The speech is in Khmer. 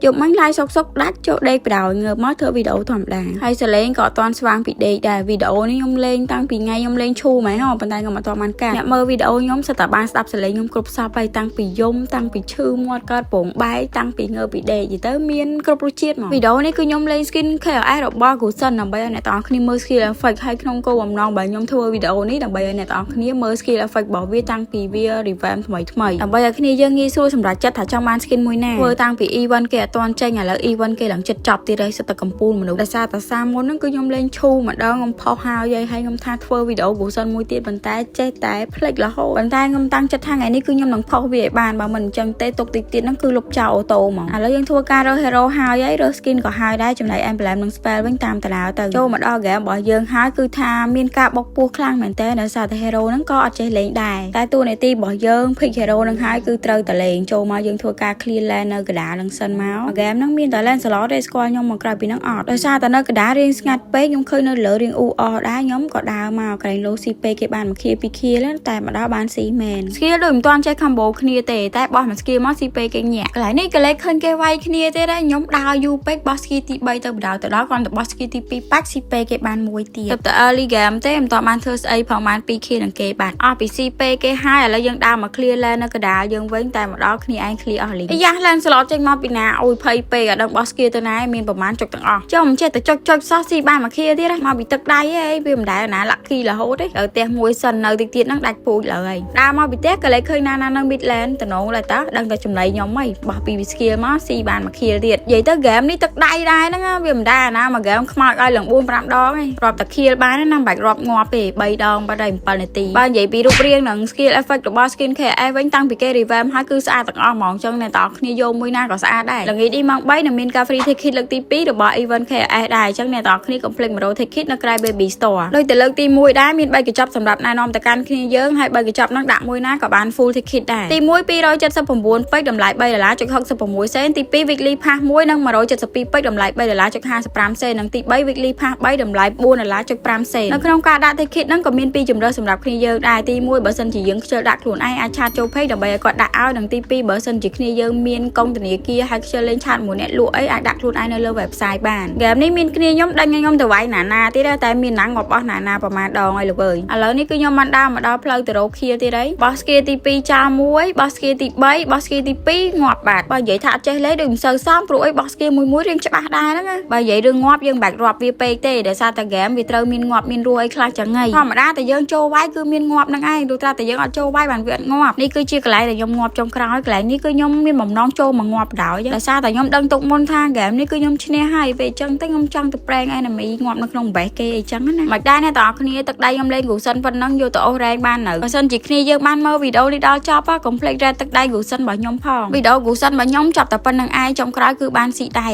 យប់មិញ live សុកសុកដាច់ចូលដេកបដ ாய் ងើបមកធ្វើវីដេអូធម្មតាហើយសលេងក៏អត់ទាន់ស្វាងពីដេកដែរវីដេអូនេះខ្ញុំលេងតាំងពីថ្ងៃខ្ញុំលេងឈូហ្មងហ៎ប៉ុន្តែខ្ញុំអត់ទាន់បានកាត់អ្នកមើលវីដេអូខ្ញុំសិតតែបានស្ដាប់សលេងខ្ញុំគ្រប់សពហើយតាំងពីយំតាំងពីឈឺមាត់កើតពងបែកតាំងពីងើបពីដេកនិយាយទៅមានគ្រប់រសជាតិហ្មងវីដេអូនេះគឺខ្ញុំលេង skin KOF របស់ Gusion ដើម្បីឲ្យអ្នកទាំងអស់គ្នាមើល skill effect ហើយក្នុងគោលបំណងបើខ្ញុំធ្វើវីដេអូនេះដើម្បីឲ្យអ្នកទាំងអស់គ្នាមើល skill effect របស់វាតាំងពីវា revamp ថ្មីថ្មីដើម្បីឲ្យគ្នាយើងងាយស្រួលសម្រេចចិត្តថាចង់បាន skin មួយណាធ្វើតាំងពី event គេអត់ទាន់ចេញឥឡូវ event គេឡើងចិត្តចប់ទៀតហើយសិតតែកំពូលមនុស្សដោយសារតែសារមុនហ្នឹងគឺខ្ញុំលេងឈូម្ដងខ្ញុំផុសហើយហើយខ្ញុំថាធ្វើវីដេអូ Gusion មួយទៀតប៉ុន្តែចេះតែភ្លេចរហូតប៉ុន្តែខ្ញុំតាំងចិត្តថាថ្ងៃនេះគឺខ្ញុំនឹងផុសវាឲ្យបានបើមិនអញ្ចឹងទេទុកតិចទៀតហ្នឹងគឺលុបចោល auto ហ្មងឥឡូវយើងធ្វើការរើស hero ហើយហើយរើស skin ក៏ហើយដែរចំណែក emblem និង spell វិញតាមតារាទៅចូលមកដល់ game របស់យើងហើយគឺថាមានការបុកពោះខ្លាំងមែនតើដោយសារតែ hero ហ្នឹងក៏អត់ចេះលេងដែរតែតួនាទីរបស់យើង pick hero ហ្នឹងហើយគឺត្រូវតែលេងចូលមកយើងធ្វើការ clear lane នៅកណ្ដាលហ្នឹងសិនមក game ហ្នឹងមានតែ lane slot ទេស្គាល់ខ្ញុំមកក្រៅពីហ្នឹងអត់ដោយសារតែនៅកណ្ដាលរៀងស្ងាត់ពេកខ្ញុំឃើញនៅលើរៀងអ៊ូអដែរខ្ញុំក៏ដើរមកក្រែងលោស៊ីពេកគេបានមួយខៀពីរខៀតែមកដល់បានស៊ីមែន skill ដូចមិនទាន់ចេះ combo គ្នាទេតែបោះមួយ skill មកស៊ីពេកគេញាក់កន្លែងនេះក៏លេខឃើញគេវាយគ្នាទេដែរខ្ញុំដើរយូរពេកបោះ skill ទី3ទៅបដៅទៅដល់គ្រាន់តែបោះ skill ទី2បាច់ស៊ីពេកគេបានមួយទៀតទៅតែ early game ទេមិនតបានធ្វើស្អីផងបាន2 kill នឹងគេបាត់អស់ពីស៊ីពេកគេហើយឥឡូវយើងដើរមក clear lane នៅកណ្ដាលយើងវិញតែមកដល់គ្នាឯង clear អស់លីអាយ៉ា lane slot ចេញមកពីណាអូយភ័យពេកអត់ដឹងបោះ skill ទៅណាមានប្រហែលចុចទាំងអស់ចុះមិនចេះតែចុចចុចសោះស៊ីបានមួយ kill ទៀតមកពីទឹកដៃឯងវាមិនដែលណា lucky រហូតទេទៅផ្ទះមួយសិននៅតិចទៀតហ្នឹងដាច់ពូជលើហើយដើរមកពីផ្ទះក៏លេខឃើញណាណានៅ mid lane តំណងដែរតើដឹងតែចំណៃខ្ញុំហីបោះពី skill មកស៊ីបានមួយ kill ទៀតនិយាយទៅ game នេះទឹកដៃដែរហ្នឹងវាមិនដែលណាមួយ game ខ្មោចឲ្យឡើង4 5ដងឯងរាប់តែ kill បានណាមិនបាច់រាប់ងាប់ទេ3ដងបាត់ហើយ7នាទីបើនិយាយពីរូបរាងនិង skill effect របស់ skin KOF វិញតាំងពីគេ revamp ហើយគឺស្អាតទាំងអស់ហ្មងអញ្ចឹងអ្នកទាំងអស់គ្នាយកមួយណាក៏ស្អាតដែរល្ងាចនេះម៉ោង3នឹងមានការ free ticket លើកទី2របស់ event KOF ដែរអញ្ចឹងអ្នកទាំងអស់គ្នាកុំភ្លេចមករក ticket នៅក្រៅ Baby Store ដូចតែលើកទី1ដែរមាន3កញ្ចប់សម្រាប់ណែនាំទៅកាន់គ្នាយើងហើយ3កញ្ចប់ហ្នឹងដាក់មួយណាក៏បាន full ticket ដែរទី1 279ពេជ្រតម្លៃ3ដុល្លារចុច66សេនទី2 weekly pass 1និង172ពេជ្រតម្លៃ3ដុល្លារចុច55សេននិងទី3 weekly pass 3តម្លៃ4ដុល្លារចុច5សេននៅក្នុងការដាក់ ticket ហ្នឹងក៏មានពីរជម្រើសសម្រាប់គ្នាយើងដែរទី1បើសិនជាយើងខ្ជិលដាក់ខ្លួនឯងអាច chat ចូល page ដើម្បីឲ្យគាត់ដាក់ឲ្យនិងទី2បើសិនជាគ្នាយើងមានកុងធនាគារហើយខ្ជិលលេង chat មួយអ្នកលក់អីអាចដាក់ខ្លួនឯងនៅលើ website បានហ្គេមនេះមានគ្នាខ្ញុំដេញឲ្យខ្ញុំទៅវាយណាណាទៀតតែមានណាងាប់អស់ណាណាប្រហែលដងហើយលោកអើយឥឡូវនេះគឺខ្ញុំបានដើរមកដល់ផ្លូវទៅរកខៀទៀតហើយបោះ skill ទី2ចោលមួយបោះ skill ទី3បោះ skill ទី2ងាប់បាត់បើនិយាយថាអត់ចេះលេងដូចមិនសូវសមព្រោះអីបោះ skill មួយមួយរៀងច្បាស់ដែរហ្នឹងណាបើនិយាយរឿងងាប់យើងមិនបាច់រាប់វាពេកទេដោយសារតែហ្គេមវាត្រូវមានងាប់មានរស់អីខ្លះចឹងហីធម្មតាតែយើងចូលវាយគឺមានងាប់ហ្នឹងឯងលុះត្រាតែយើងអត់ចូលវាយបានវាអត់ងាប់នេះគឺជាកន្លែងដែលខ្ញុំងាប់ចុងក្រោយកន្លែងនេះគឺខ្ញុំមានបំណងចូលមកងាប់ដោយដោយសារតែខ្ញុំដឹងទុកមុនថាហ្គេមនេះគឺខ្ញុំឈ្នះហើយពេលអញ្ចឹងទៅខ្ញុំចង់ទៅប្រែង enemy ងាប់នៅក្នុង base គេអីចឹងណាមិនដែរអ្នកទាំងអស់គ្នាទឹកដៃខ្ញុំលេង Gusion ប៉ុណ្ណឹងយកទៅអូសរែងបាននៅបើសិនជាគ្នាយើងបានមើលវីដេអូនេះដល់ចប់កុំភ្លេចរែទឹកដៃ Gusion របស់ខ្ញុំផងវីដេអូ Gusion របស់ខ្ញុំចប់តែប៉ុណ្្នឹងឯងចុងក្រោយគឺបានស៊ីដៃ។